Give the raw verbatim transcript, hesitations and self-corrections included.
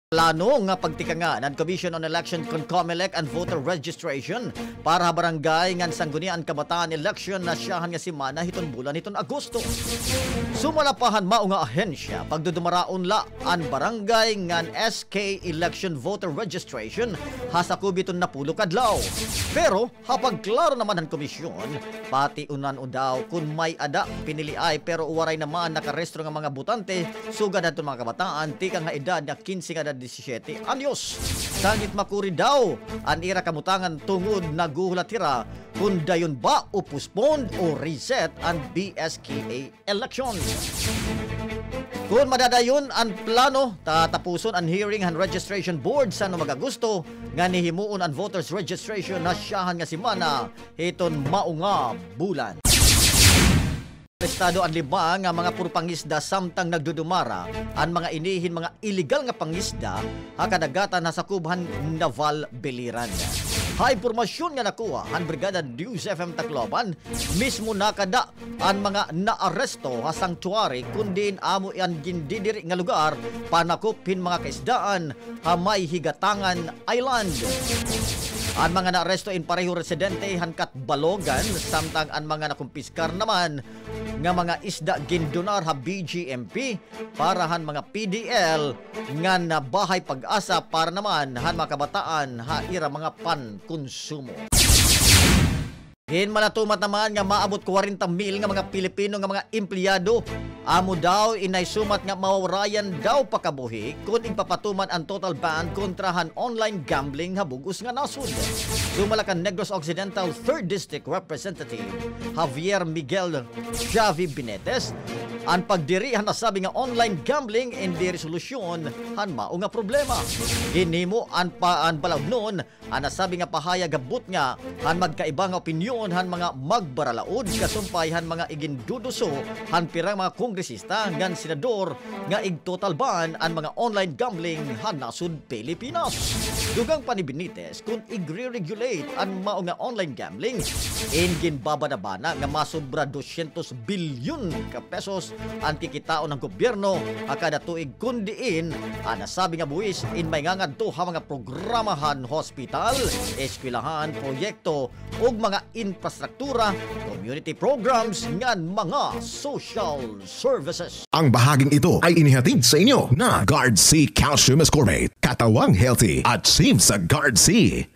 Plano nga pagtikangan han Commission on Election kon Comelec an voter registration para ha barangay ngan Sangguniang Kabataan election nasyahan nga semana hiton bulan hiton Agosto. Sumala pa han mao nga ahensya, pagdudumaraon la an barangay ngan S K election voter registration ha sakob hiton napulo ka adlaw. Pero ha pagklaro naman han komisyon, pati unan-o daw kon may-ada piniliay pero waray naman nakarehistro nga mga botante sugad hadton mga kabataan tikang ha edad nga kinse ngada disisiete anyos. Sangit makuri daw an ira kamutangan tungod naguhulat hira kon dayon ba o postpone o reset an B S K A election. Kon madadayon an plano, tatapuson an hearing han Registration Board san umaga Agosto ngan hihimuon an voters registration nasyahan nga semana hiton mao nga bulan. Arestado an lima nga mga puro pangisda samtang nagdudumara an mga ini hin mga iligal nga pangisda ha kadagatan ha sakob han Naval Biliran. Ha impormasyon nga nakuha han Brigada News F M Tacloban, mismo nakada an mga naaresto ha sanctuary kon diin amo an gindidiri nga lugar panakop hin mga kaisdaan ha may Higatangan Island. An mga naaresto in pareho residente han Catbalogan, samtang an mga nakumpiskar naman nga mga isda gindonar ha B G M P para han mga P D L ngan Bahay Pag-asa para naman han mga kabataan ha ira mga pankonsumo. Ginmalatumat naman nga maabot kwarenta mil nga mga Pilipino nga mga empleyado amo daw in nahisumat nga mawarayan daw pakabuhi kon igpapatuman an total ban kontra han online gambling ha bug-os nga nasod. Sumala kan Negros Occidental Third District Representative Javier Miguel Javi Benitez, an pagdiri han nasabi nga online gambling indi resolusyon han mao nga problema. Ginhimo an pa-, an balaudnon an nasabi nga pahayag ha butnga han magkaiba nga opinyon han mga magbaralaod kasumpay han mga iginduduso han pira nga mga kongresista ngan senador nga igtotal ban an mga online gambling han nasod Pilipinas. Dugang pa ni Benitez kon igre-regulate an mao nga online gambling, in ginbabanabana nga masobra dosyentos bilyon ka pesos an kikitaon han gobyerno ha kada tuig kon diin an nasabi nga buhis in maingangadto ha mga programa han hospital, eskwelahan, proyekto ug mga infrastruktura, community programs ngan mga social services. Ang bahaging ito ay inihatid sa inyo ng Guard C Calcium Ascorbate. Katawang healthy, achieve sa Guard C.